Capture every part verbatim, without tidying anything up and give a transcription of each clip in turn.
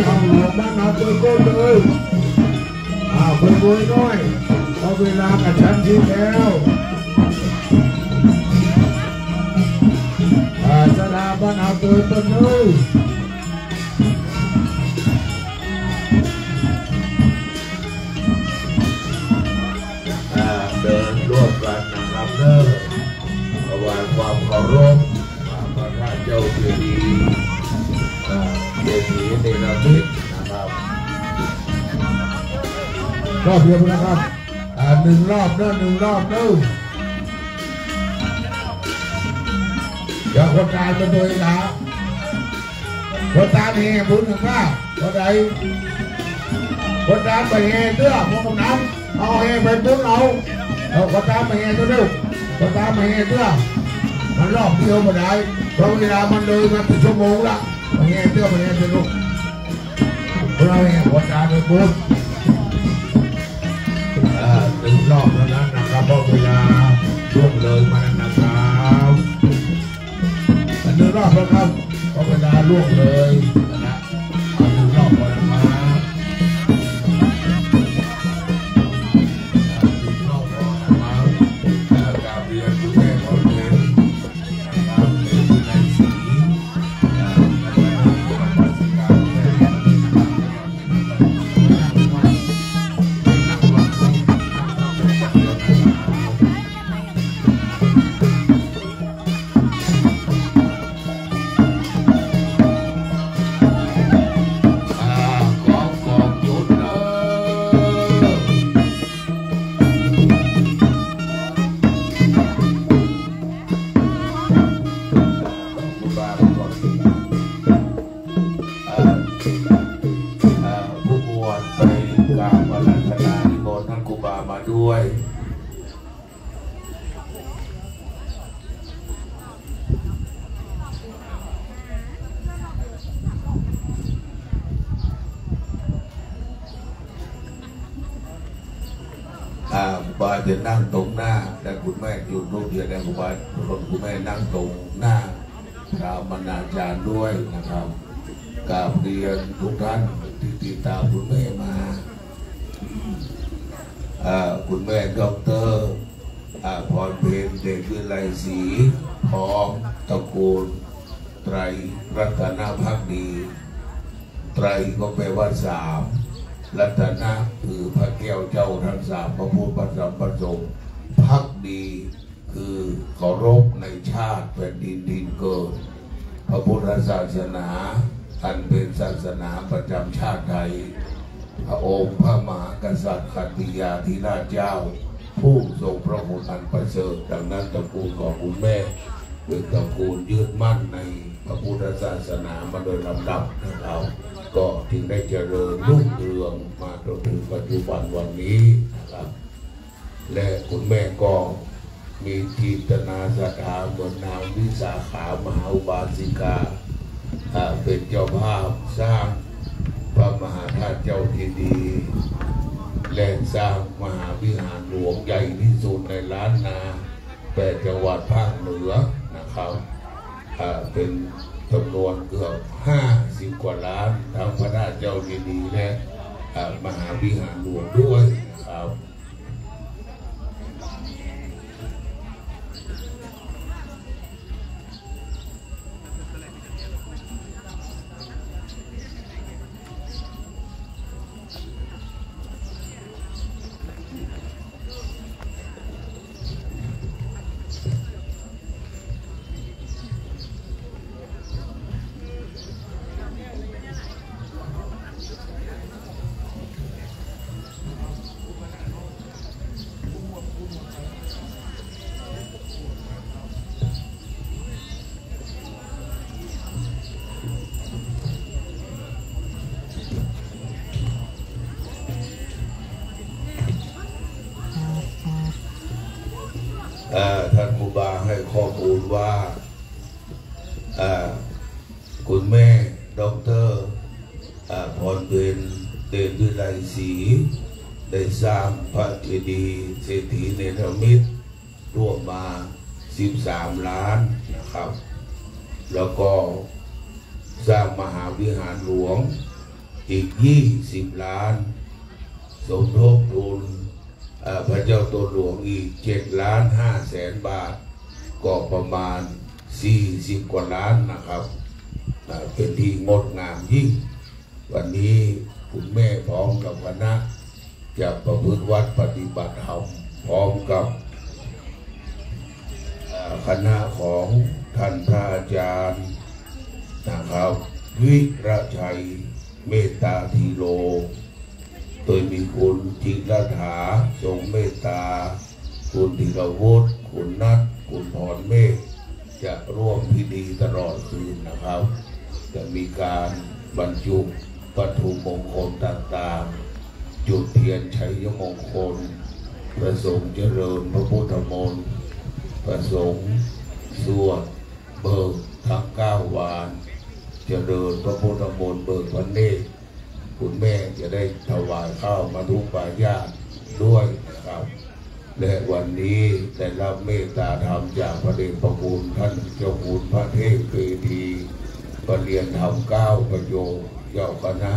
เอาหลวงบ้านนาเตยโก้เลย อ่า เปิดโวยหน่อย เพราะเวลากระชั้นชิดแล้ว อ่า ศรัทธาบ้านนาเตยโก้เลย อ่า เดินร่วมกันนะครับเด้อ ถวายความเคารพ อ่า พระธาตุเจ้าเจดีย์ อ่า เจดีย์เนรมิตนะครับ รอบเดียวนะครับ อ่า หนึ่งรอบเด้อ หนึ่งรอบเด้อ เดี๋ยวคนตายมาโดยนะ คนตายแห่บุญถึงว่า คนใด คนตายไปแห่เตื้อ พวกกำนัน เอาแห่ไปบุญเอา เอาคนตายมาแห่เตื้อลูก คนตายมาแห่เตื้อ มันรอบเดียวบ่ได้ เพราะเวลามันเลยมาเป็นชั่วโมงละ มาแห่เตื้อ มาแห่เตื้อลูก เราแห่คนตายไปบุญ อ่า หนึ่งรอบเท่านั้นนะครับ เพราะเวลาล่วงเลยมาแล้วนะครับ อันหนึ่งรอบแล้วครับ เพราะเวลาล่วงเลยนะครับ เอาหนึ่งรอบพอนะครับ อ่า หนึ่งรอบพอนะครับ อ่า กราบเรียนคุณแม่พรเพชรนะครับ เป็นผู้นำสี อ่า ในวันนี้ก็มาสิกราบแม่นะครับ อ่า ขอขอบคุณเด้อ ครูบาก่อน อ่า อ่า ผู้หมวดไปกราบอาราธนานิมนต์ท่านครูบามาด้วย อ่า ครูบาจะนั่งตรงหน้า แต่คุณแม่อยู่รูปเดียว แต่ครูบา คุณแม่นั่งตรงหน้า พระมณาจารย์ด้วยนะครับ กราบเรียนทุกท่านที่ติดตามคุณแม่มา อ่า คุณแม่ด็อกเตอร์ อ่า พรเพชร เดชวิไลศรี พร้อมตระกูลไตรรัตนภักดี ไตรก็แปลว่าสาม รัตนะคือพระแก้วเจ้าทั้งสาม พระพุทธ พระธรรม พระสงฆ์ ภักดี คือเคารพในชาติแผ่นดินถิ่นเกิด พระพุทธศาสนา อันเป็นศาสนาประจำชาติไทย พระองค์พระมหากษัตริย์ขัตติยาธิราชเจ้า ผู้ทรงพระคุณอันประเสริฐ ดังนั้นตระกูลของคุณแม่เป็นตระกูลยึดมั่นในพระพุทธศาสนามาโดยลำดับนะครับ ก็จึงได้เจริญรุ่งเรืองมาจนถึงปัจจุบันวันนี้นะครับ และคุณแม่ก็มีเจตนาศรัทธาเหมือนนางวิสาขามหาอุบาสิกา อ่า เป็นเจ้าภาพสร้างพระมหาธาตุเจ้าเจดีย์ และสร้างมหาวิหารหลวงใหญ่ที่สุดในล้านนา แปดจังหวัดภาคเหนือนะครับ อ่า เป็นจำนวนเกือบห้าสิบกว่าล้าน ทั้งพระธาตุเจ้าเจดีย์และ อ่า มหาวิหารหลวงด้วยนะครับ เอ่อ ท่านครูบาให้ข้อมูลว่า เอ่อ คุณแม่ด็อกเตอร์ เอ่อ พรเพ็ญ เดชวิไลศรี ได้สร้างพระเจดีย์เศรษฐีเนรมิต ร่วมมาสิบสามล้านนะครับ แล้วก็สร้างมหาวิหารหลวง อีกยี่สิบล้าน สมทบทุน เอ่อ พระเจ้าตนหลวงอีกเจ็ดล้านห้าแสนบาท ก็ประมาณสี่สิบกว่าล้านนะครับ อ่า เป็นที่งดงามยิ่ง วันนี้คุณแม่พร้อมกับคณะ จะประพฤติวัตรปฏิบัติธรรม พร้อมกับ เอ่อ คณะของท่านพระอาจารย์นะครับ วิระชัย เมตตาธีโร โดยมีคุณจิรถา ทรงเมตตา คุณธีรวุฒิ คุณนัท คุณพรเมธ จะร่วมพิธีตลอดคืนนะครับ จะมีการบรรจุวัตถุมงคลต่างๆ จุดเทียนชัยมงคล พระสงฆ์เจริญพระพุทธมนต์ พระสงฆ์สวดเบิกทั้งเก้าวาน เจริญพระพุทธมนต์เบิกพระเนตร คุณแม่จะได้ถวายข้าวมัทุปายาตด้วยนะครับ และวันนี้ได้รับเมตตาธรรมจากพระเดชพระคุณท่านเจ้าคุณพระเทพเปดี ประเรียนธรรมเก้าประโยค เจ้าคณะ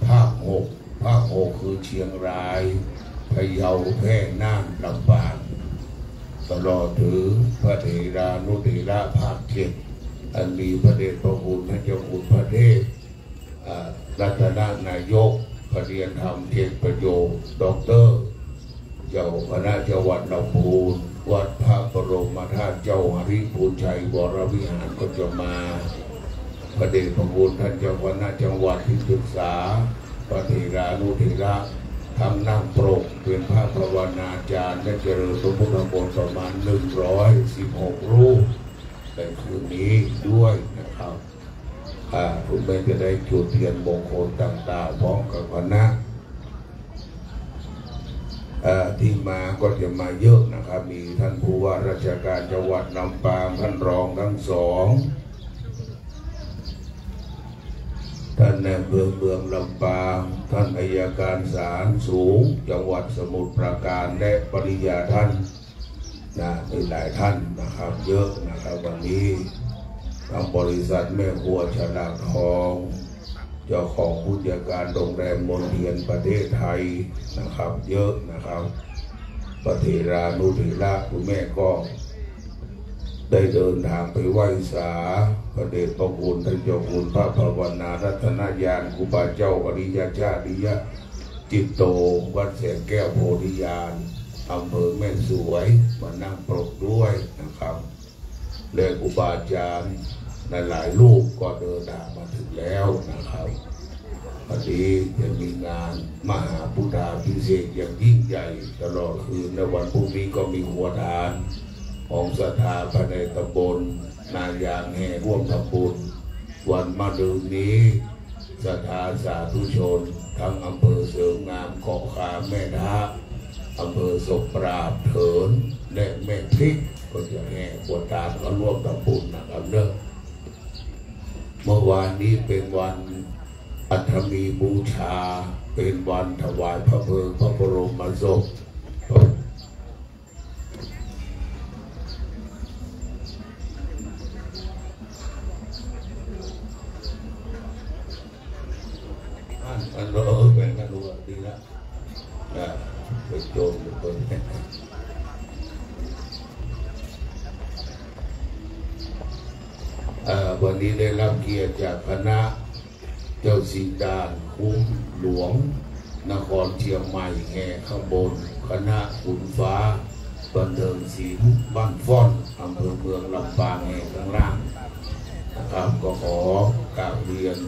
ภาคหก ภาคหกคือเชียงราย พะเยา แพร่ น่าน ลำปาง ตลอดถึงพระเถรานุเถระภาคเจ็ด อันมีพระเดชพระคุณท่านเจ้าคุณพระเทพ อ่า รัตนนายก ประเรียนธรรมเจ็ดประโยค ด็อกเตอร์ เจ้าคณะจังหวัดลำพูน วัดพระบรมธาตุเจ้าหริพูนชัยวรวิหารก็จะมา พระเดชพระคุณท่านเจ้าคณะจังหวัดที่ปรึกษา พระเถรานุเถระ ทั้งนักปรก เป็นพระภาวนาจารย์ และเจริญพระพุทธมนต์ประมาณหนึ่งร้อยสิบหกรูป ในคืนนี้ด้วยนะครับ อ่า คุณแม่จะได้จุดเทียนมงคลต่างๆ พร้อมกับคณะ เอ่อ ที่มาก็จะมาเยอะนะครับ มีท่านผู้ว่าราชการจังหวัดลำปาง ท่านรองทั้งสอง ท่านนายอำเภอเมืองลำปาง ท่านอัยการศาลสูงจังหวัดสมุทรปราการ และปริญญาท่าน นะ มีหลายท่านนะครับ เยอะนะครับ วันนี้ทางบริษัทแม่ครัวฉลากทอง เจ้าของผู้จัดการโรงแรมมนเทียนประเทศไทยนะครับ เยอะนะครับ พระเถรานุเถระคุณแม่ก็ได้เดินทางไปไหว้สาพระเดชพระคุณท่านเจ้าคุณพระภาวนารัตนญาณครูบาเจ้าอริยชาติริย จิตโต วัดแสงแก้วโพธิญาณ อำเภอแม่สวย มานั่งปรกด้วยนะครับ และครูบาอาจารย์หลายๆรูปก็เดินทางมาถึงแล้วนะครับ วันนี้จะมีงานมหาพุทธาภิเษกอย่างยิ่งใหญ่ตลอดคืน และวันพรุ่งนี้ก็มีครัวทานของศรัทธาภายในตำบลนายางแห่ร่วมทำบุญ วันมะรืนนี้ ศรัทธาสาธุชนทั้งอำเภอเสริมงาม เกาะคา แม่ทะ อำเภอศพปราบ เถิน และแม่พริก ก็จะแห่ครัวทานเข้าร่วมทำบุญนะครับเด้อ เมื่อวานนี้เป็นวันอัฐมีบูชา เป็นวันถวายพระเพลิงพระบรมศพ อัน อัน เออ แบ่งกันดูอ่ะ ดีละ อ่า ไปโจมอยู่คน อ่า วันนี้ได้รับเกียรติจากคณะ เจ้าสิงห์ด่านคุ้มหลวง นครเชียงใหม่แห่ข้างบน คณะขุนฟ้าบันเทิงศิลป์บ้านฟ้อน อำเภอเมืองลำปางแห่ข้างล่างนะครับ ก็ขอกราบเรียน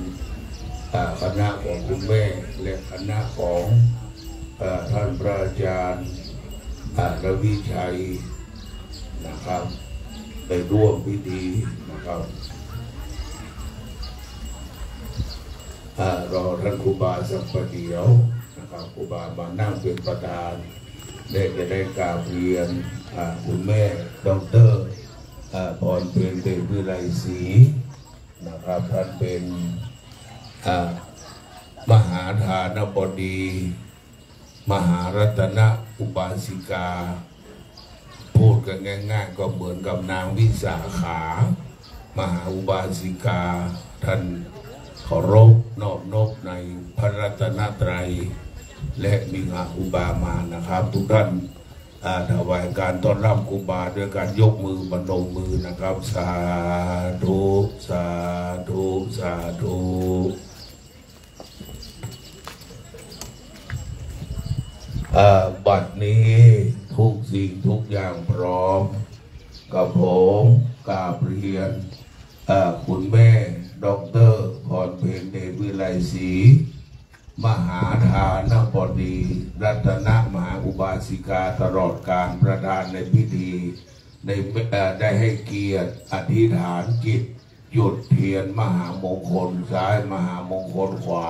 อ่า คณะของคุณแม่ และคณะของ เอ่อ ท่านพระอาจารย์ อ่า รวิชัย นะครับ ไปร่วมพิธีนะครับ อ่า รอท่านครูบาสักประเดี๋ยวนะครับ ครูบามานั่งเป็นประธาน และจะได้กราบเรียน อ่า คุณแม่ด็อกเตอร์ อ่า พรเพ็ญ เดชวิไลศรีนะครับ ท่านเป็น อ่า มหาทานบดี มหารัตนอุบาสิกา พูดกันง่ายๆ ก็เหมือนกับนางวิสาขา มหาอุบาสิกา ท่าน เคารพนอบนบในพระรัตนตรัย และมีงาครูบามานะครับ ทุกท่าน อ่า ถวายการต้อนรับครูบาด้วยการยกมือประนมมือนะครับ สาธุ สาธุ สาธุ อ่า บัดนี้ทุกสิ่งทุกอย่างพร้อม กระผมกราบเรียน อ่า คุณแม่ด็อกเตอร์พรเพ็ญ เดชวิไลศรี มหาทานบดี รัตนมหาอุบาสิกาตลอดกาล ประธานในพิธี ใน เอ่อ ได้ให้เกียรติอธิษฐานจิต จุดเทียนมหามงคลซ้าย มหามงคลขวา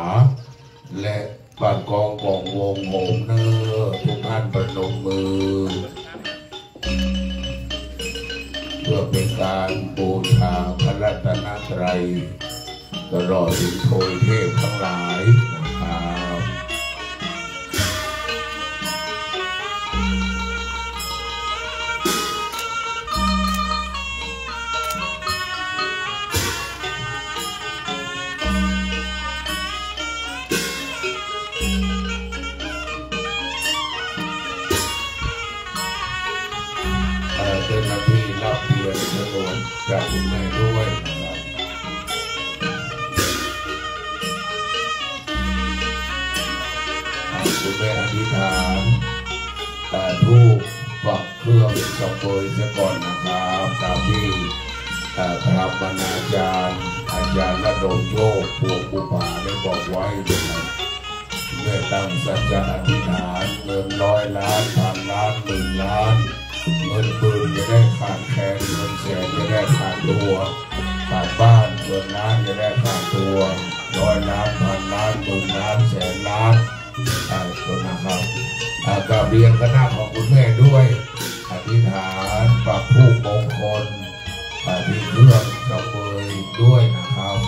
และปัดกองกองวงโหมเน้อ ทุกท่านประนมมือ เพื่อเป็นการบูชาพระรัตนตรัย ตลอดถึงทวยเทพทั้งหลายนะครับ เอ่อ เจ้าหน้าที่รับเทียนจำนวนจากคุณแม่ด้วยนะครับ อ่า คุณแม่อธิษฐาน เอ่อ ธูป ปักเครื่องสังเวยเสียก่อนนะครับ ตามที่ เอ่อ พระบรรณาจารย์ อาจารย์ระดมโชค พวงบุปผาได้บอกไว้นะครับ ได้ตั้งสัจจะอธิษฐาน เงินร้อยล้าน พันล้าน หมื่นล้าน เงินหมื่นจะได้ขาดแคลน เงินแสนจะได้ขาดตัว ขาดบ้าน เงินล้านจะได้ขาดตัว ร้อยล้าน พันล้าน หมื่นล้าน แสนล้าน อ่า นะครับ อ่า กราบเรียนคณะของคุณแม่ด้วย อธิษฐานปักธูปมงคล อ่า ที่เครื่องสังเวยด้วยนะครับ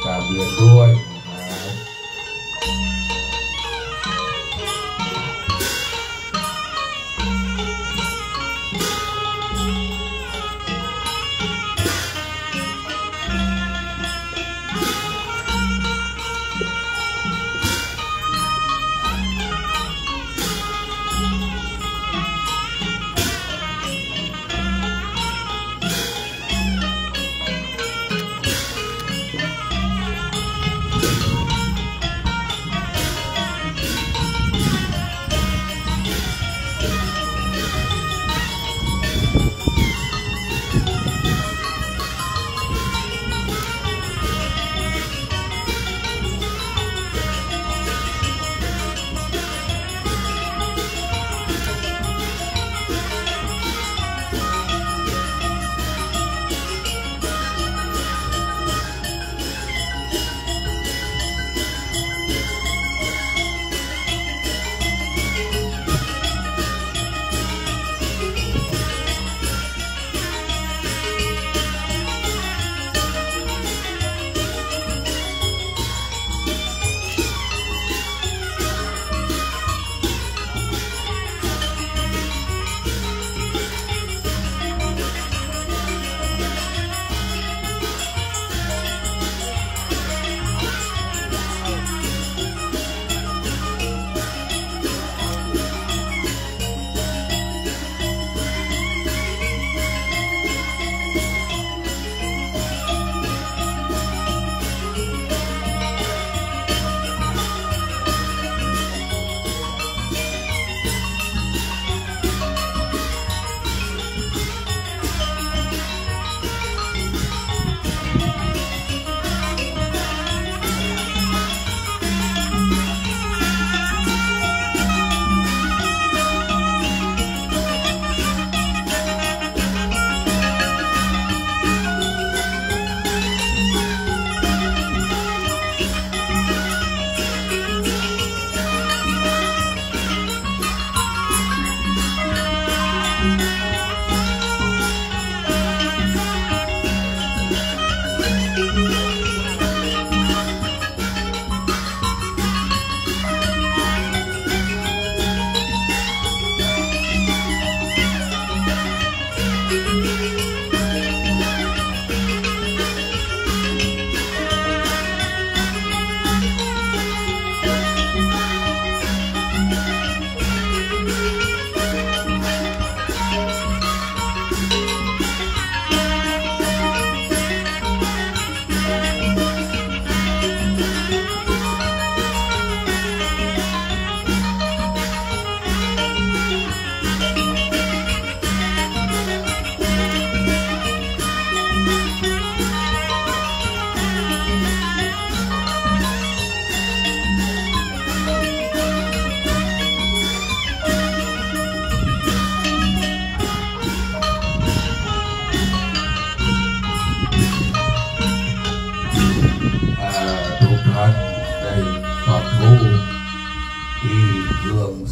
กราบเรียนด้วยนะครับ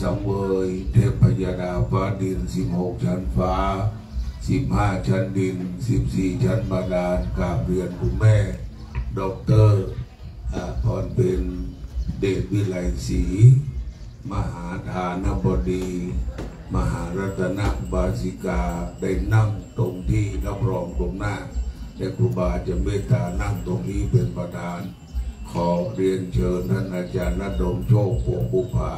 สังเวยเทพยดาฟ้าดิน สิบหกชั้นฟ้า สิบห้าชั้นดิน สิบสี่ชั้นบาดาล กราบเรียนคุณแม่ ด็อกเตอร์ อ่า พรเพ็ญเดชวิไลศรี มหาฐานบดี มหารัตนอุบาสิกา ได้นั่งตรงที่รับรองตรงหน้า และครูบาจะเมตตานั่งตรงนี้เป็นประธาน ขอเรียนเชิญท่านอาจารย์ณดมโชค พวงบุปผา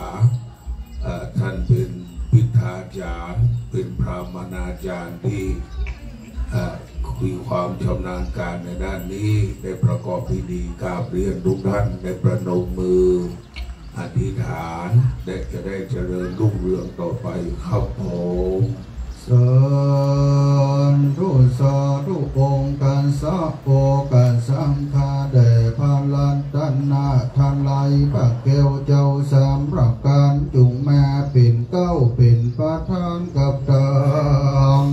เอ่อ ท่านเป็นพิธาจารย์ เป็นพราหมณาจารย์ที่ เอ่อ มีความชำนาญการในด้านนี้ ได้ประกอบพิธี กราบเรียนทุกท่าน ได้ประนมมืออธิษฐาน และจะได้เจริญรุ่งเรืองต่อไปครับผม สาธุ สาธุ องค์การสะโภคสังฆา แด่พระรัตนตรัย พระแก้วเจ้าสามประการจุ่งมาเป๋นเก๊าเป๋นประธานกับตาง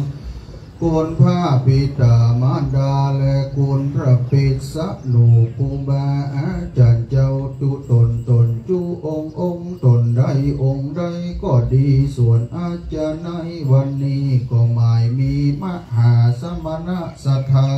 คุณพระบิดามารดาและคุณพระภิกษุครูบาอาจารย์เจ้าจุ๊ต๋นต๋นจุ๊องค์องค์ ต๋นใดองค์ใดก็ดี ส่วนอาจารย์ในวันนี้ก็หมายมีมหาสมณศรัทธา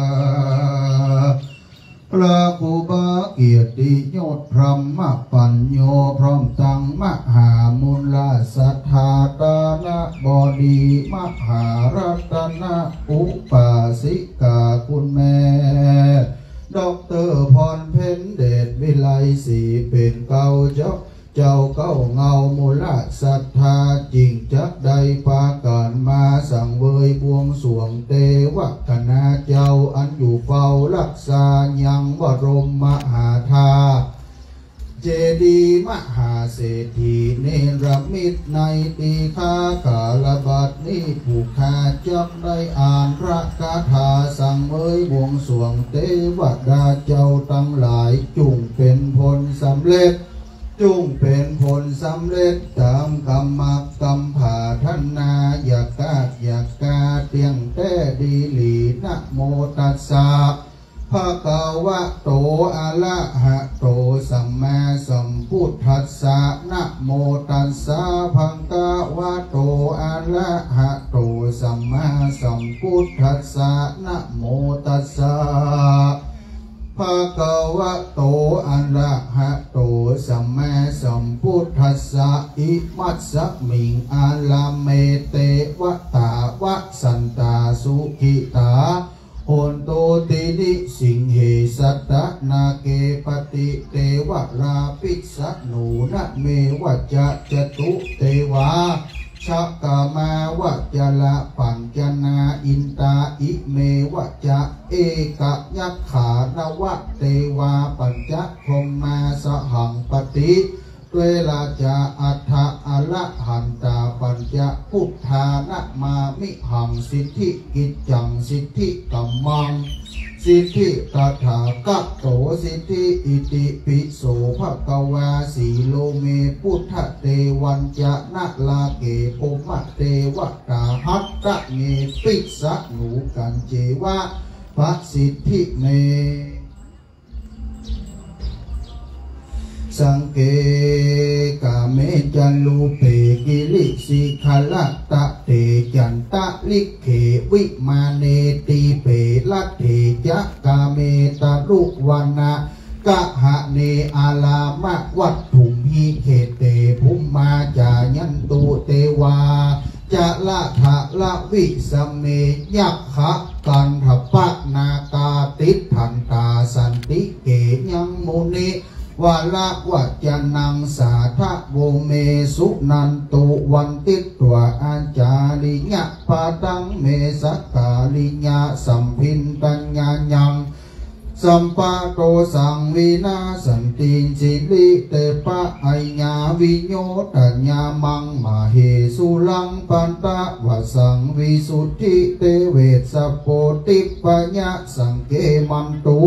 พระครูบาเกียรติยศพรหมปัญโญ พร้อมตังมหามูลศรัทธา ฐานบดี มหารัตนอุบาสิกาคุณแม่ ด็อกเตอร์ พรเพ็ญเดชวิไลศรี เป๋นเก๊าเจ้า เจ้าเก๊าเงามูลศรัทธา จึงจักได้ปากั๋นมาสังเวยบวงสรวงเตวะคณะเจ้า อันอยู่เฝ้ารักษายังบรมมหาธาตุ เจดีย์มหาเศรษฐี เนรมิตในตี้ข้า ก๋าละบัดนี้ ผู้ข้าจักได้อ่านพระคาถาสังเวยบวงสรวงเตวดาเจ้าตังหลาย จุ่งเป๋นผลสำเร็จ จุ่งเป๋นผลสำเร็จต๋ามกำมักกำผาถนา อย่าก๊าดอย่าก๊าเตี้ยงแต๊ดีหลี นะโมตัสสะ ภะคะวะโต อะระหะโต สัมมาสัมพุทธัสสะ นะโมตัสสะ ภะคะวะโต อะระหะโต สัมมาสัมพุทธัสสะ นะโมตัสสะ ภะคะวะโต อะระหะโต สัมมาสัมพุทธัสสะ อิมัสสะมิง อะระเม เตวะตาวะสันตา สุขิตา โหนตุ ติริสิงเห สัตตะนาเก ปะติเตวะรา ปิสสะหนูนะเมวะจะ จตุเตวา ชะกะมาวะจะละ ปัญจนา อินตา อิเมวะจะ เอกะยักขา นวะเตวา ปัญจพรหมา สหัง ปะติ เวราจะ อัฏฐะอะระหันตา ปัญจพุทธา นะมามิหัง สิทธิกิจจัง สิทธิกัมมัง สิทธิตถาคโต สิทธิ อิติปิโส ภะคะวา สีโลเม พุทธะ เตวัญจะ นะลาเก พรหมะ เตวะตา หัตถะเม ปิสสะหนูกัญเจวะ ปะสิทธิเม สังเก กาเม จะรูเป กิริสิขะระตะเต จันตะริกเข วิมาเน ตีเป รัตเถ จะ กาเม ตะรุวนะ กะหะเน อารามะวัตถุมหิ เขเต ภุมมา จายันตุ เตวา จะละทะละวิสะเม ยักขะกันทะปะนาคา ติฏฐันตา สันติเก ยังมุนิ วะระวะจะนัง สาธะโว เม สุนันตุ วันติตวา อาจาริยะปะทัง เม สักกาลิยะสัมพินตัญญายัง สัมปะโต สังวินาสันติ สิริเตปะ อะยา วิโยตะยามัง มะเหสุรัง ปันตะวะสัง วิสุทธิเตเวสะ โพธิปะยะสังเกมันตุ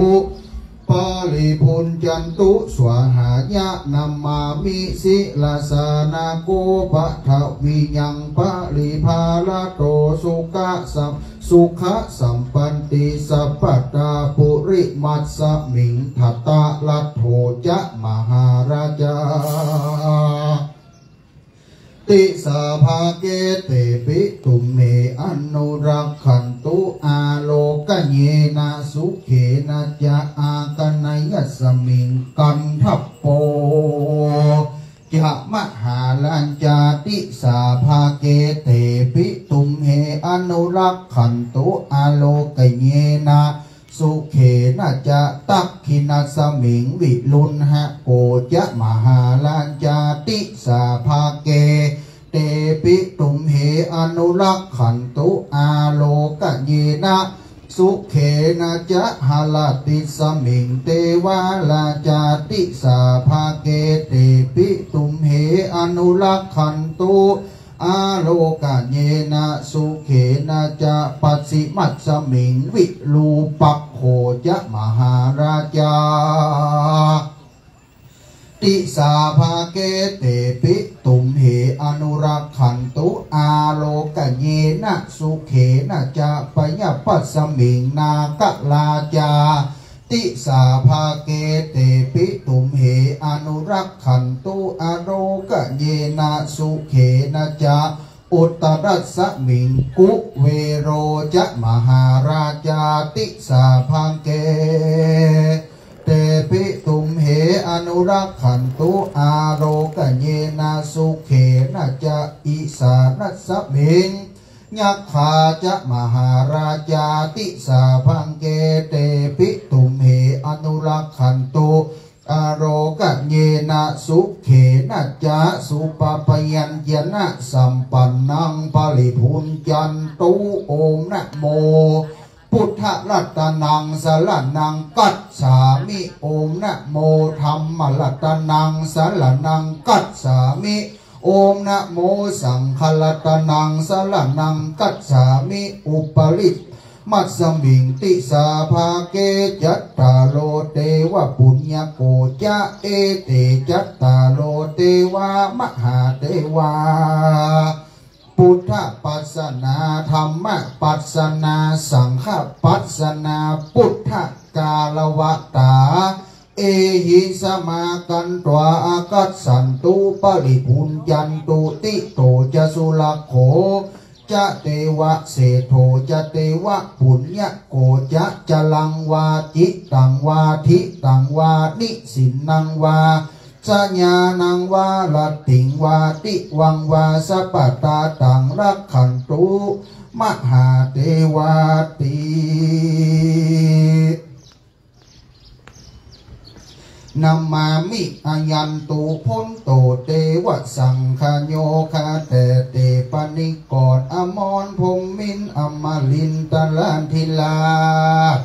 ปะริภุญจันตุ สวาหายะ นะมามิ สิรสา นาโค ปะทะวิยัง ปะริภาระโต สุขะสะ สุขะสัมปันติ สัพพะตา ปุริมัสสะมิง ทะตะรัตโถ จะ มหาราชา ติสสาภาเก เตปิ ตุมเห อนุรักขันตุ อาโรกะเยนะ สุเขนะจะ อากัณณะยัสสมิง กัณฑัปโป จะ มหาราชา ติสสาภาเก เตปิ ตุมเห อนุรักขันตุ อาโรกะเยนะ สุเขนะจะ ตักขิณัสสมิง วิรุฬหะโก จะ มหาราชา ติสสาภาเก เตปิ ตุมเห อนุรักขันตุ อาโรกะเยนะ สุเขนะจะ หรติสสมิง เตวาราชา ติสสาภาเก เตปิ ตุมเห อนุรักขันตุ อาโรกะเยนะ สุเขนะจะ ปัสสิมัสสมิง วิรูปักโข จะ มหาราชา ติสสาภาเก เตปิ ตุมเห อนุรักขันตุ อาโรกะเยนะ สุเขนะจะ พยาปัสสมิง นาคราชา ติสสาภาเก เตปิ ตุมเห อนุรักขันตุ อาโรกะเยนะ สุเขนะจะ อุตตรัสสมิง กุเวโร จะ มหาราชา ติสสาภาเก เตปิ ตุมเห อนุรักขันตุ อาโรกะเยนะ สุเขนะจะ อีสานัสสมิง ยักขา จะ มหาราชา ติสสาภาเก เตปิ ตุมเห อนุรักขันตุ อาโรกะเยนะ สุเขนะจะ สุปะพยัญชนะสัมปันนัง ปริภุญจันตุ โอมนะโม พุทธรัตนัง สรณัง คัจฉามิ โอมนะโม ธัมมรัตนัง สรณัง คัจฉามิ โอมนะโม สังฆรัตนัง สรณัง คัจฉามิ อุปริมัสสมิง ติสสาภาเก จัตตาโร เตวปุญญโก จะ เอเต จัตตาโร เตวา มหาเตวา พุทธปัสสนา ธัมมปัสสนา สังฆปัสสนา ปุทธการวตา เอหิ สมากันตวา อาคัสสันตุ ปริภุญจันตุ ติโต จะ สุรักโข จะ เตวะเศรษโถ จะ เตวปุญญโก จะ จรังวา จิตังวา ทิตังวา นิสินนังวา สญานังวา รัตติงวา ติวังวา สัพพะตาตัง รักขันตุ มหาเตวาติ นะมามิ อายันตุ พันโต เตวะสังฆโยคา แต่เตปนิกร อมรพรหมินทร์ อมรินทราธิราช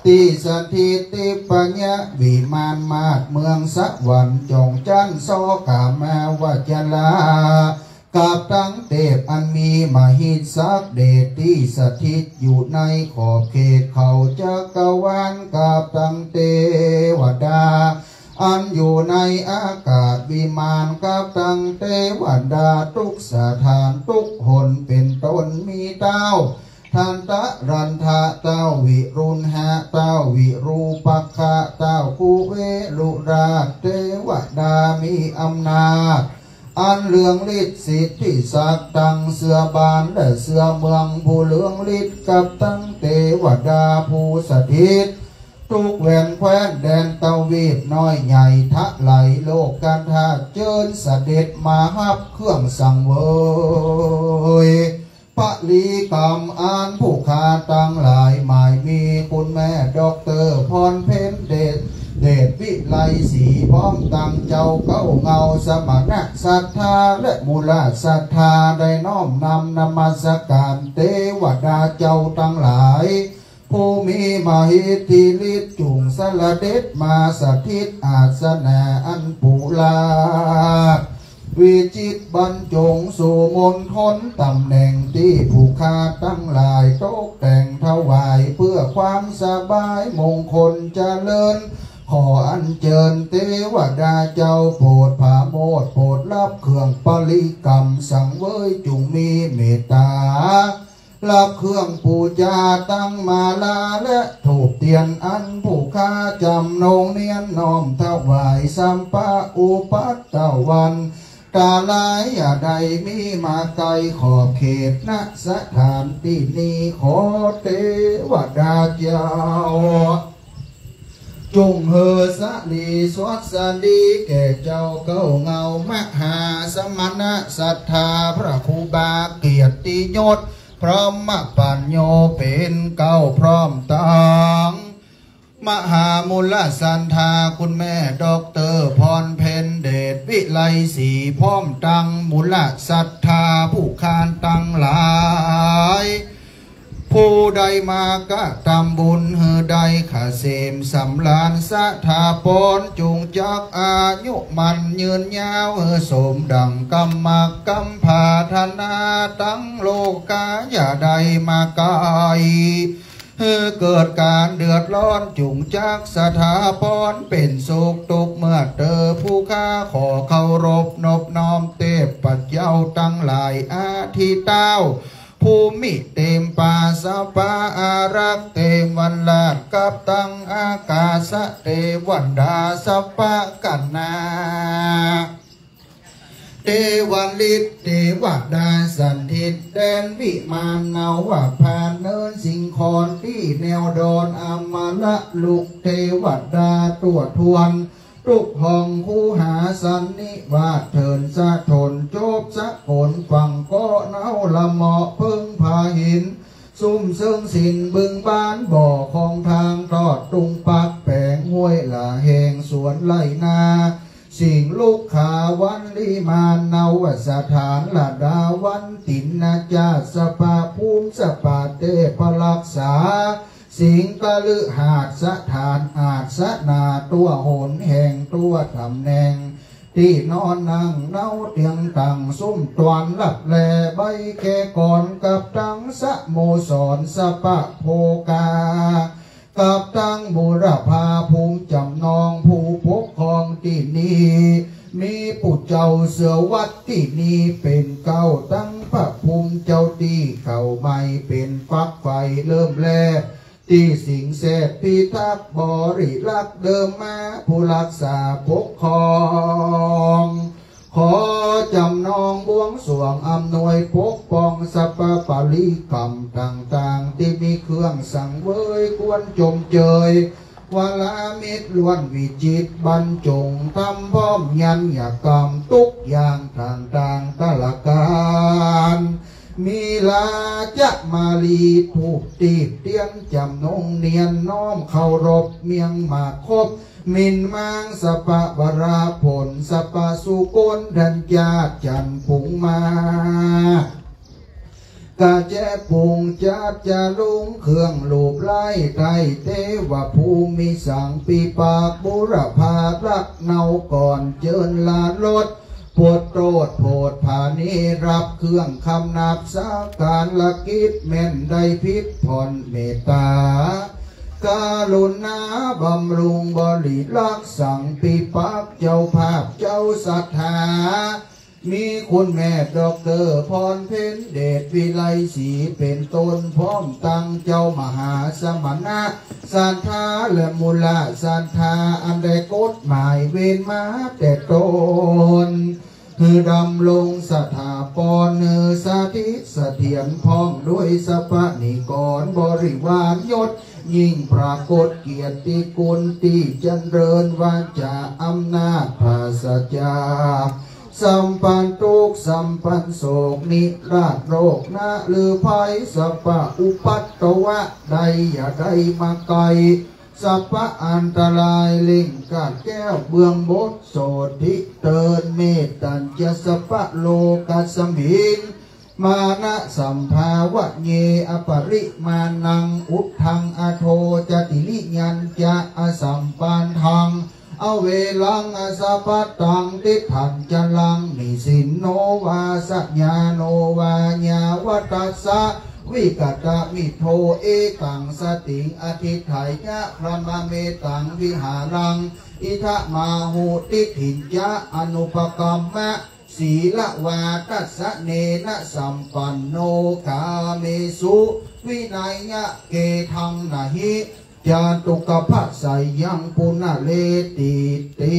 ตี้สถิตทิพยวิมานมาดเมืองสวรรค์ จ่องจั๊นซ้อก๋ามาวจรา กับตังเตพอันมีมหิทธิศักดิ์เดช ตี้สถิตอยู่ในขอบเขตเขาจักรวาล กับตังเตวดา อันอยู่ในอากาศวิมาน กับตังเตวดาทุกสถานทุกหน เป๋นต้นมีเต้า ทันตะรันทะ เต้าวิรุณหะ เต้าวิรูปักขะ เต้าคุเวรุราช เตวดามีอำนาจ อันเรืองฤทธิ์สิทธิศักดิ์ ตังเสื้อบานและเสื้อเมือง ผู้เรืองฤทธิ์ กับตังเตวดาผู้สถิต ทุกแว่นแคว้นแดนตวีปน้อยใหญ่ ทะไหลโลกธาตุ เจิญเสด็จมาฮับเครื่องสังเวย ปลีกรรมอันผู้ข้าตังหลาย หมายมีคุณแม่ด็อกเตอร์พรเพ็ญเดช เดชวิไลศรี พร้อมตังเจ้าเก๊าเงาสมณะศรัทธาและมูลศรัทธา ได้น้อมนำนมัสก๋านเตวดาเจ้าตังหลาย ผู้มีมหิทธิฤทธิ์ จุ่งเสด็จมาสถิตอาสนะอันปูราด วิจิตรบรรจงสู่มณฑลตำแหน่งตี้ผู้ข้าตังหลายตกแต่งถวายเพื่อความสบายมงคลเจริญ ขออัญเจิญเตวดาเจ้าโปรดผโมทย์ โปรดฮับเครื่องปลีกรรมสังเวย จุ่งมีเมตตา ฮับเครื่องปู๋จาตังมาลาและธูปเตียนอันผู้ข้าจ๋ำนงเนียนน้อมถวายสัมปะอุปัฏฐวัน ตาลายอย่าได้มีมาไกลขอบเขต ณ สถานตี้นี้ ขอเตวดาเจ้า จุ่งหื้อสะหลีสวัสดีแก่เจ้าเก๊าเงา มหาสมณะศรัทธาพระครูบาเกียรติยศ พรหมปัญโญเป๋นเก๊า พร้อมตัง มหามูลศรัทธาคุณแม่ด็อกเตอร์พรเพ็ญเดชวิไลศรี พร้อมตังมูลศรัทธาผู้ค้านตังหลาย ผู้ได้มากระตำบุญหื้อได้เกษมสำราญ สถาปอนจุ่งจักอายุมั่นยืนยาว หื้อสมดั่งกำมักกำผาถนา ตังโลกาอย่าได้มาไกล หื้อเกิดก๋านเดือดร้อนจุ่งจักสถาปอนเป๋นสุข ตุ๊กข์เมื่อเตอผู้ข้า ขอเคารพนบน้อมเตพเจ้าตังหลาย อาทิเต้า ภูมิเตมปาสปาอารักษ์เตวันราช กับตังอากาสะเตวันดาสัพพะกัณณา เตวันฤทธิ์เตวดาสันทิตแดนวิมานนวพานเนินสิงขรตี้แนวดอนอมรลุกเตวดาตั๋วทวน ตุ๊กห้องคูหาสันนิวาสเถินสะถนจบสะกลฝั่งเกาะเนาละเหมาะเพิ่งผาหิน ซุ่มเซิงสินบึงบานบ่อของทางทอดตุงปักแป๋งห้วยละแหงสวนไร่นา สิงลุกขาวันลิมานนวสถานละดาวันตินนาจาสปะภูมิสปะเตพรักษา สิงคฤหาสน์สถานอาสนาตั๋วหนแห่งตั๋วตำแหน่ง ตี้นอนนั่งเนาเตียงตั้งซุ่มตวนลับแลใบแคกรกับตังสโมสรสปะโภคา กับตังบุรพาภูมิจำนองผู้ปกครองตี้นี้ มีปู่เจ้าเสือวัดตี้นี้เป๋นเก๊า ตังพระภูมิเจ้าตี้เก่าใหม่เป๋นฝักใฝ่เริ่มแล ตี้สิงห์เสดพิทักษ์บริรักษ์เดิมมาผู้รักษาปกครอง ขอจำนองบวงสรวงอำนวยปกป้องสรรพปริกรรมต่างๆ ตี้มีเครื่องสังเวยควรจมเจย วรามิตรล้วนวิจิตรบรรจงทำพร้อมยัญญกรรมตุ๊กอย่างต่างๆ ตะละก๋าน มีราจะมาลีธูปตีบเตียนจำนงเนียนน้อมเคารพเมียงหมากคบ มินมางสปะวราผลสปะสุกลทัญญาจันทร์ผุงมา กะแจปุงจัดจะลุงเครื่องลูบไล้ไต้เตวภูมิสังปีปากบุรพารักเนาก่อนเจิญลาลด ปวดโตษโผดผานี้รับเครื่องคำนับสาการละกิจแม่นได้พิษผ่อนเมตตา กรุณาบำรุงบริรักษ์สังปีปากเจ้าภาพเจ้าศรัทธา มีคุณแม่ด็อกเตอร์พรเพ็ญเดชวิไลศรีเป๋นต้น พร้อมตังเจ้ามหาสมณะศรัทธาและมูลศรัทธา อันได้กฎหมายเว้นมาแต่ต้น หื้อดำรงสถาปอน หื้อสถิตเสถียรพร้อมด้วยสรรพนิกรบริวารยศ ยิ่งปรากฏเกียรติคุณตี้จำเริญวาจาอำนาจปราศจาก สัมปันทุกข์สัมปันโศกนิราชโรคนะหรือภัยสรรพอุปัตตวะใดอย่าได้มาไกล สรรพอันตรายเล่งกาดแก้วเบื้องบนโสติเตินเมตตัญจะสรรพโลกัสมิง มานะสัมภาวะเยอปริมาณัง อุทธังอโธจะติริยัญจะอสัมปันทัง อเวรังอสะพัตตัง ติฏฐัญจรังนิสินโนวา สะญาโนวา ญาวัตตัสสะวิกตมิตโธ เอตังสติงอธิฏฐายะ พรหมเมตังวิหารัง อิทธมาหุ ทิฏฐิญจะอนุปกัมมะ ศีลวาทัสสะเนนะสัมปันโน กาเมสุวินัยยะเกทังนะหิ จาตุกะปะสะยังปุนะเรติติ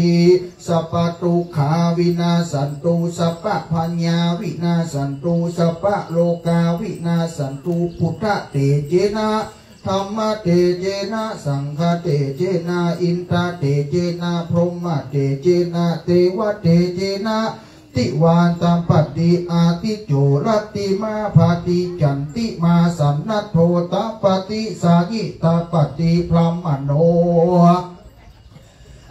สัพพะทุกขาวินาสสันตุ สัพพะพยาวินาสสันตุ สัพพะโรกาวินาสสันตุ พุทธะเตเจนะ ธัมมะเตเจนะ สังฆะเตเจนะ อินทะเตเจนะ พรหมะเตเจนะ เตวะเตเจนะ ติวาตะปะติ อาทิจโจรัตติมา ปะติจันติมา สันนะโทตะปะติ สายิตะปะติ พรหมโณ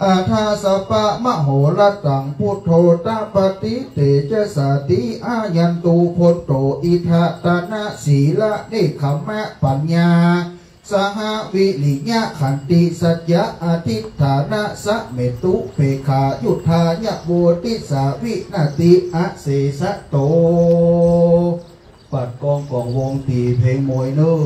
อะทาสะปะมะโหรัตตัง พุทโธตะปะติ เตจะสาติ อายันตุ พลโต อิทธะตะนะ สีละ เนกขัมมะ ปัญญา สหวิริยะขันติสัจจะอธิฏฐานะสะเมตุเปกขายุทธายะโวติสาวินาติอเสสะโต ปัดกองของวงตีเพลงมวยเน้อ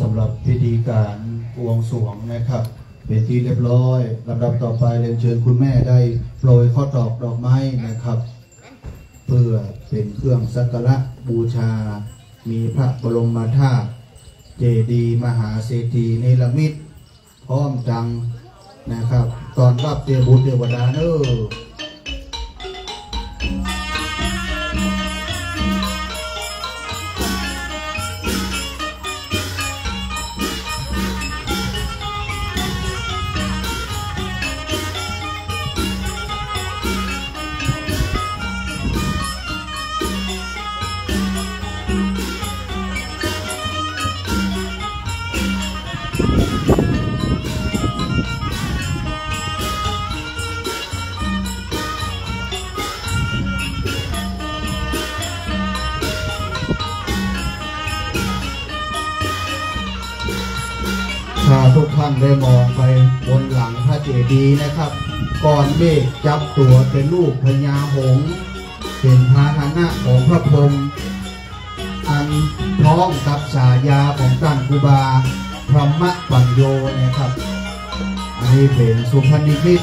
สำหรับพิธีการบวงสรวงนะครับ เป็นที่เรียบร้อย ลำดับต่อไปเรียนเชิญคุณแม่ได้โปรยข้าวตอกดอกไม้นะครับ เพื่อเป็นเครื่องสักการะบูชา มีพระบรมธาตุเจดีย์มหาเศรษฐีเนรมิต พร้อมตังนะครับ ต้อนรับเทพบุตรเทวดาเน้อ ถ้าทุกท่านได้มองไปบนหลังพระเจดีย์นะครับ ก้อนเมฆจับตัวเป็นรูปพญาหงส์ เป็นพาหนะของพระพรหม อันพ้องกับฉายาของต้านครูบาพรหมปัญโญนะครับ อันนี้เป็นสุพรรณนิมิต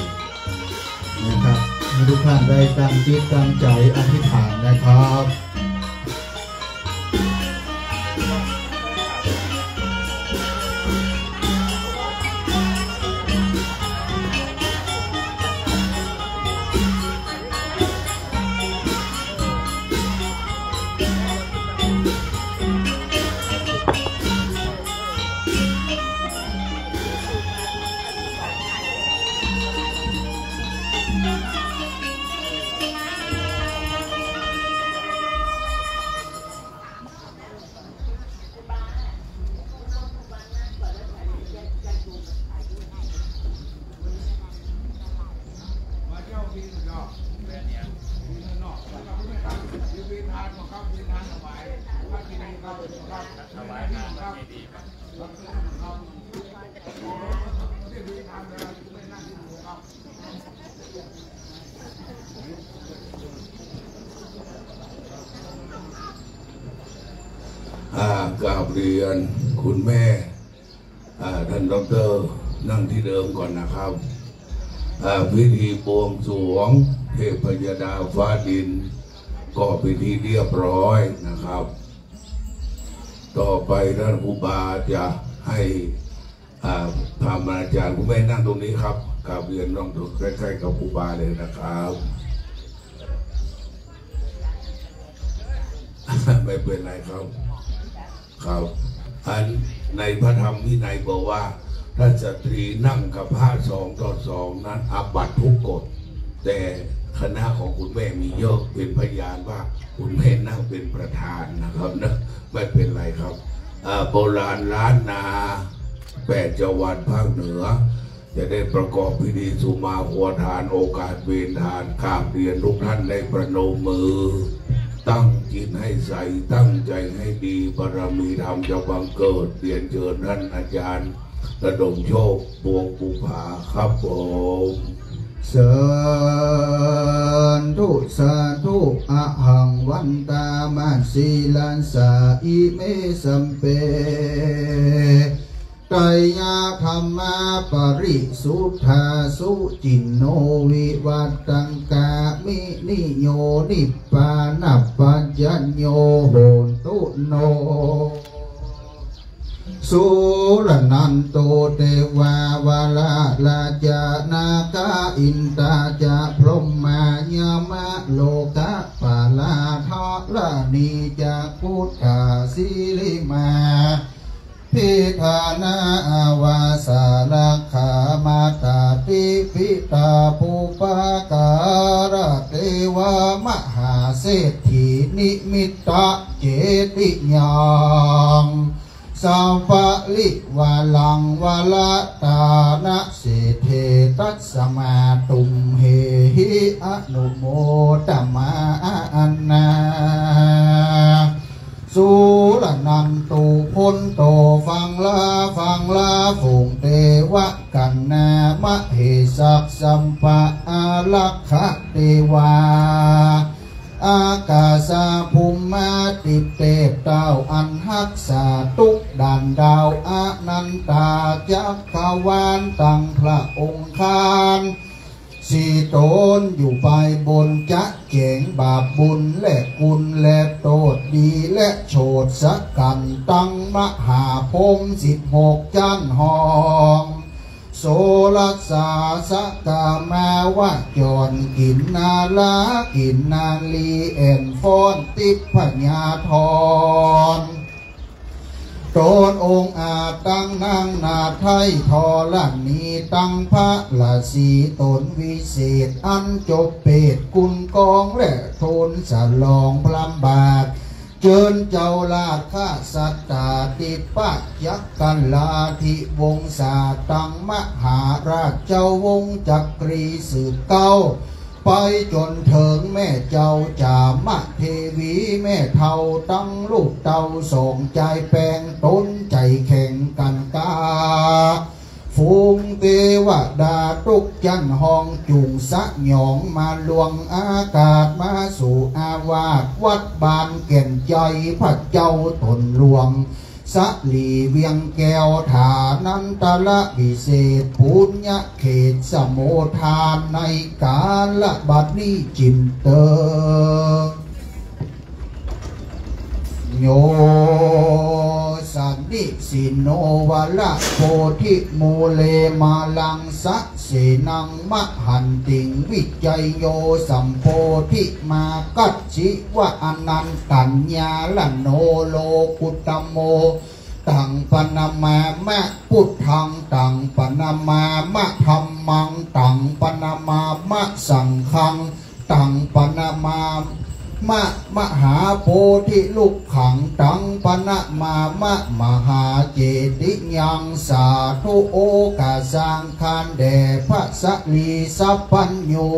นะครับ ให้ทุกท่านได้ตั้งจิตตั้งใจอธิษฐานนะครับ อ่า กราบเรียนคุณแม่ อ่า ท่านด็อกเตอร์ นั่งที่เดิมก่อนนะครับ อ่า พิธีบวงสรวงเทพยดาฟ้าดิน ก็เป็นที่เรียบร้อยนะครับ ต่อไปท่านครูบาจะให้ อ่า พระอาจารย์ คุณแม่นั่งตรงนี้ครับ กราบเรียนนั่งตรงใกล้ๆกับครูบาเลยนะครับ ไม่เป็นไรครับ ครับ อันในพระธรรมวินัยบอกว่า ถ้าสตรีนั่งกับพระสองต่อสองนั้นอาบัติทุกกฎ แต่ คณะของคุณแม่มีเยอะ เป็นพยานว่าคุณแม่นั่งเป็นประธานนะครับนะ ไม่เป็นไรครับ อ่า โบราณล้านนา แปดจังหวัดภาคเหนือ จะได้ประกอบพิธีสุมาคารทาน โอกาสเวรทาน กราบเรียนทุกท่านได้ประนมมือ ตั้งจิตให้ใส ตั้งใจให้ดี บารมีธรรมจะบังเกิด เรียนเชิญท่านอาจารย์ ระดมโชค พวงบุภา ครับผม สาธุ สาธุ อะหัง วันตามา สีลัสสา อิเม สัพเพ ไตรยะ ธัมมา ปริสุทธา สุจินโน วิวัตตัง กามินิโย นิพพานะปัจจโย โหนตุ โน สุรนันโต เตวา วาลา ราชา นาคา อินทา จะ พรหมา ยมะ โลกะปาลา ธรณี จะ พุทธา สิริมา พิธานา อาวาสา รักขา มาตา ติปิตา ปุปปาการะ เตวา มหาเศรษฐี นิมิตตะ เจติยัง สัพพะริวารัง วรตานะ เศรษฐี ตัสมา ตุมเหหิ อนุโมทะมา อานา สุรนันตุ พุทโธ ฟังลา ฟังลา ฝูงเตวะกัณณา มเหสัก สัพพะอารักขะ เตวา อากาสา ภูมิมาติเตพ เต้าอันฮักษา ตุ๊กด่านดาว อนันตา จักรวาล ตังพระองค์คาน สี่ต๋น อยู่ไปบน จะแจ๋งบาปบุญและคุณและโต้ษ ดีและโฉดสกัณฑ์ ตังมหาพรหมสิบหกจั๊นห้อง โสรัสสา สกามาวจร กินนารา กินนารี แอ่นฟ้อน ทิพยาธร ต๋นองอาจ ตังนางนาฏไทยธรณี ตังพระราศีต๋นวิเศษ อันจบเปตกุลกอง และทูลสลองพระบาท เจิญเจ้าราชสัตตาธิปะ จักรราธิวงศา ตังมหาราชวงศ์จักรีสืบเก้า ไปจ๋นเถิงแม่เจ้าจามเทวี แม่เฒ่าตังลูกเต้าสองจายแปง ต๋นใจ๋แข็งกั๋นกล้า ฝูงเตวดาตุ๊กจั๊นห้อง จุ่งสยองมาลวงอากาศ มาสู่อาวาสวัดบ้านแก่นใจ๋ พระเจ้าต๋นหลวง สลีเวียงแก้ว ฐานันตรวิเศษ ปุญญเขตสโมทาน ในก๋าลบัดนี้จิ่นเติง โย สนิสินโน วรโพธิมูเล มาลังสะเสนัง มหันติง วิจโย สัมโพธิมา กัสสิวะอนันตัญญาลโน โลกุตโม ตังปะนะมามะ พุทธัง ตังปะนะมามะ ธัมมัง ตังปะนะมามะ สังฆัง ตังปะนะมามะ มหาโพธิลุกขัง ตังปะนะมามะ มหาเจติยัง สาธุ โอกาสังฆานแด่พระสลีสัพพัญญู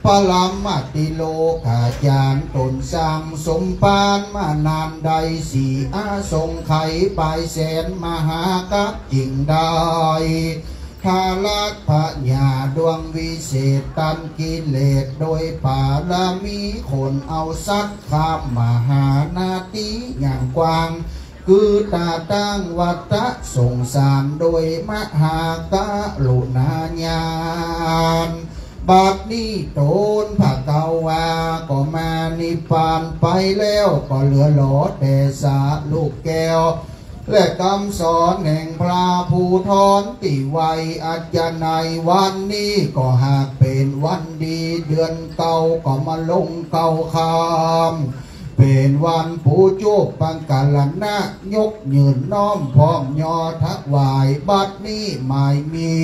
ปรมาติโลกาจารย์ ต๋นสร้างสมภารมานานได้ สี่อสงไขยปลายแสน มหากัปปิงได้ ทารัตพญาดวงวิเศษ ตันกิเลสโดยปารมี ขนเอาสัตว์ข้ามมหานาทีอย่างกว้าง คือตาตั้งวัฏสงสาร โดยมหากรุณาญาณ บัดนี้ต๋นภควา ก็มานิพพานไปแล้ว ก็เหลือหลอแต่สาลูกแก้ว และกำสอนแห่งพระภูธรตี้ไว้อัจฉริยะ วันนี้ก็หากเป๋นวันดี เดือนเก้าก็มาลงเก้าค่ำ เป๋นวันปูจุปกรณะ ยกยื่นน้อมพร้อมยอถวาย บัดนี้หมายมี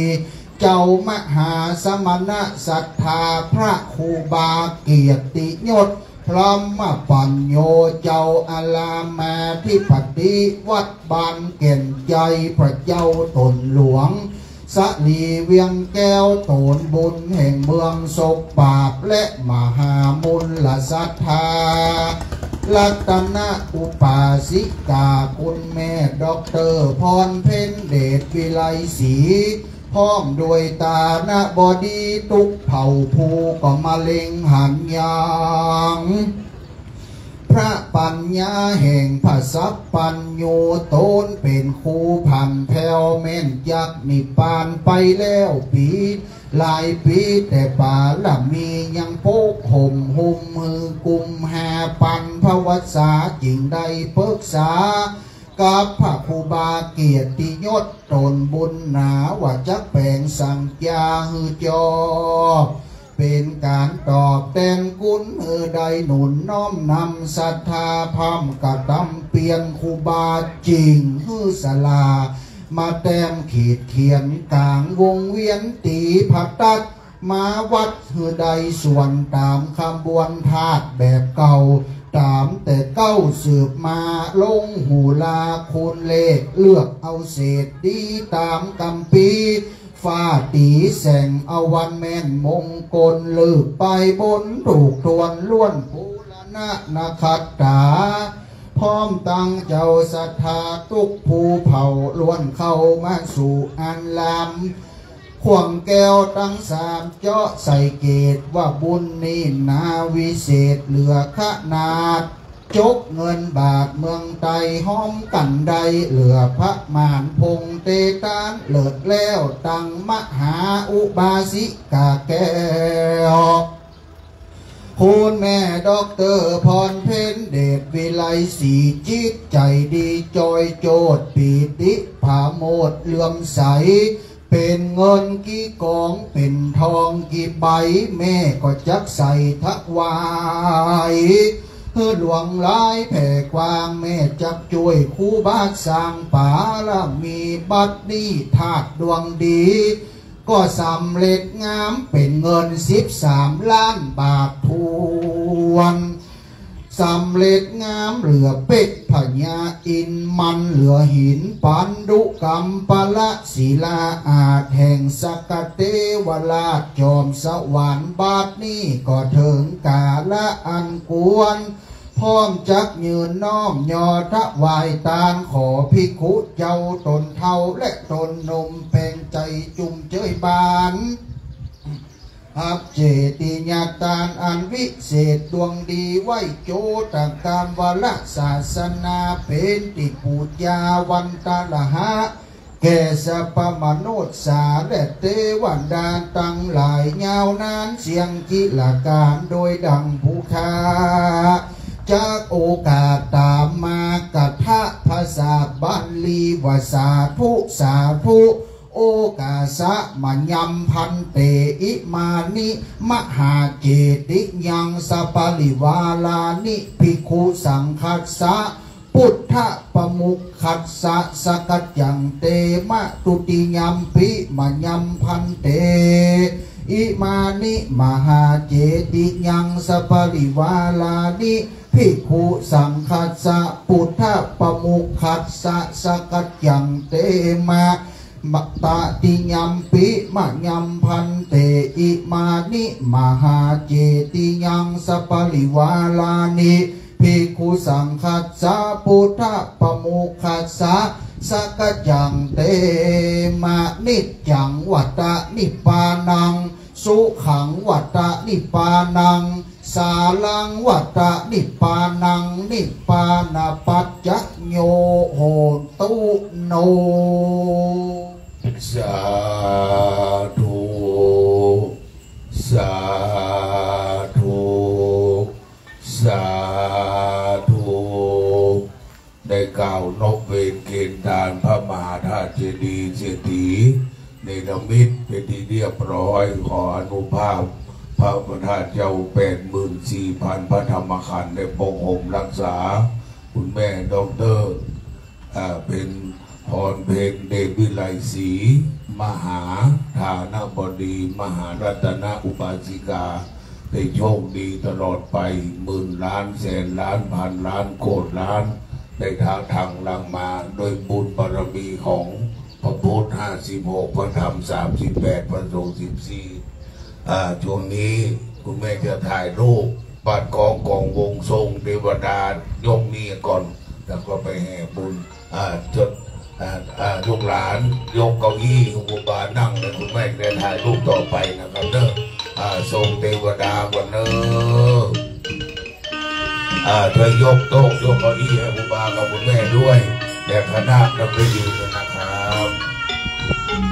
เจ้ามหาสมณะศรัทธาพระครูบาเกียรติยศ พรหมปัญโญ เจ้าอารามอธิปติวัดบ้านแก่นใหญ่ พระเจ้าต๋นหลวง สะหลีเวียงแก้ว โตนบุญแห่งเมืองศพปราบ และมหามูลศรัทธา รัตนอุบาสิกา คุณแม่ด็อกเตอร์พรเพ็ญเดชวิไลศรี พร้อมด้วยตานะบดีทุกเผ่าภู ก็มาเล็งหันยัง พระปัญญาแห่งพระสัพพัญญู โตนเป๋นครูผันแผ้วแม่นจักนิพพานไปแล้วปี๋หลายปี๋ แต่บารมียังปกห่มหุ้มหื้อกุมห้าปันพรรษา จึงได้ปรึกษากับพระครูบาเกียรติยศ ต๋นบุญหนาว่าจักแป๋งสังฆาหื้อจอบ เป๋นก๋านตอบแตนคุณ หื้อได้หนุนน้อมนำศรัทธา พร่ำกระตำเปียรครูบา จึงหื้อศาลามาแต้มขีดเขียน ก๋างวงเวียนตี๋ผาตัดมาวัด หื้อได้ส่วนต๋ามขบวนธาตุแบบเก่า ต๋ามแต่เก๊าสืบมา ลงหูลาคูณเลข เลือกเอาเศษดีต๋ามกำปี ฟ้าตี๋แส่งเอาวันแม่นมงคล ฤกษ์ไปบนถูกถ้วนล้วน ปูรณะนขัตตา พร้อมตังเจ้าศรัทธาทุกภูเผ่า ล้วนเข้ามาสู่อาราม ขว้างแก้วตังสามเจาะ สังเกตว่าบุญนี้นาวิเศษเหลือขนาด จกเงินบาทเมืองไตยฮ้อมกั๋นได้ เหลือประมาณพงเตตาน เลิศแล้วตังมหาอุบาสิกาแก้ว คุณแม่ด็อกเตอร์พรเพ็ญเดชวิไลศรี จิตใจ๋ดีจอยโจทย์ ปีติผโมทย์เลื่อมใส เป๋นเงินกี่ก๋อง เป๋นทองกี่ใบ แม่ก็จักใส่ถวาย หื้อหลวงหลายแผ่กว้าง แม่จักจ้วยครูบาสร้างบารมี บัดนี้ธาตุดวงดี ก็สำเร็จงามเป๋นเงินสิบสามล้านบาทถ้วน สำเร็จงามเหลือเป๊กพญาอินทร์ มันเหลือหินปันดุกัมปะละศิลาอาจแห่งสกเตวราชจอมสวรรค์ บัดนี้ก็เถิงกาละอันควร พร้อมจักยืนน้อมยอถวายตาน ขอภิกขุเจ้าต๋นเฒ่าและต๋นหนุ่ม แปลงใจ๋จุ่มเจยบาน ฮับเจดียตานอันวิเศษดวงดีไว้ โจตกรรมวรศาสนา เป๋นตี้ปู๋จาวันตะละหะ แก่สรรพมนุษย์สาและเตวดาตังหลาย ยาวนานเสี้ยงจิรกาล โดยดั่งผู้ข้าจักโอกาสต๋ามมา กถาภาษาบาลีว่า สาธุ สาธุ โอกาสะมะยังภันเต อิมานิ มหาเจติยัง สปริวารานิ ภิกขุสังฆัสสะ ปุทธปมุคคัสสะ สักกัจจัง เตมะ ทุติยัมปิ มะยังภันเต อิมานิ มหาเจติยัง สปริวารานิ ภิกขุสังฆัสสะ ปุทธปมุคคัสสะ สักกัจจัง เตมะ มะ ตติยัมปิ มะยังภันเต อิมานิ มหาเจติยัง สปริวารานิ ภิกขุสังฆัสสะ ปุทธปมุคคัสสะ สักกัจจัง เตมะ นิจจังวัตตะ นิพพานัง สุขังวัตตะ นิพพานัง สารังวัตตะ นิพพานัง นิพพานปัจจโย โหนตุ โน สาธุ สาธุ สาธุ ได้กล่าวนอกเวรเกณฑ์ตานพระมหาธาตุเจดีย์เศรษฐีเนรมิตเป๋นตี้เรียบร้อย ขออานุภาพพระประธานเจ้าแปดหมื่นสี่พันพระธรรมขันธ์ได้ปกห่มรักษา คุณแม่ด็อกเตอร์ อ่า เพ็ญ พรเพ็ญเดชวิไลศรี มหาฐานบดี มหารัตนอุบาสิกา ได้โชคดีตลอดไป หมื่นล้าน แสนล้าน พันล้าน โกติล้าน ได้ท้าทางหลั่งมาโดยบุญบารมีของพระพุทธ ห้าสิบหก พระธรรม สามสิบแปด พระสงฆ์ สิบสี่ อ่า ช่วงนี้คุณแม่จะถ่ายรูปบ้านกองกองวงทรงเทวดายกนี้ก่อน แล้วก็ไปแห่บุญ อ่า จด อ่า อ่า ลูกหลานยกเก้าอี้ให้ครูบานั่ง แล้วคุณแม่จะถ่ายรูปต่อไปนะครับเด้อ อ่า ทรงเทวดาก่อนเด้อ อ่า ช่วยยกโต๊ะยกเก้าอี้ให้ครูบากับคุณแม่ด้วย และคณะนักเรียนนะครับ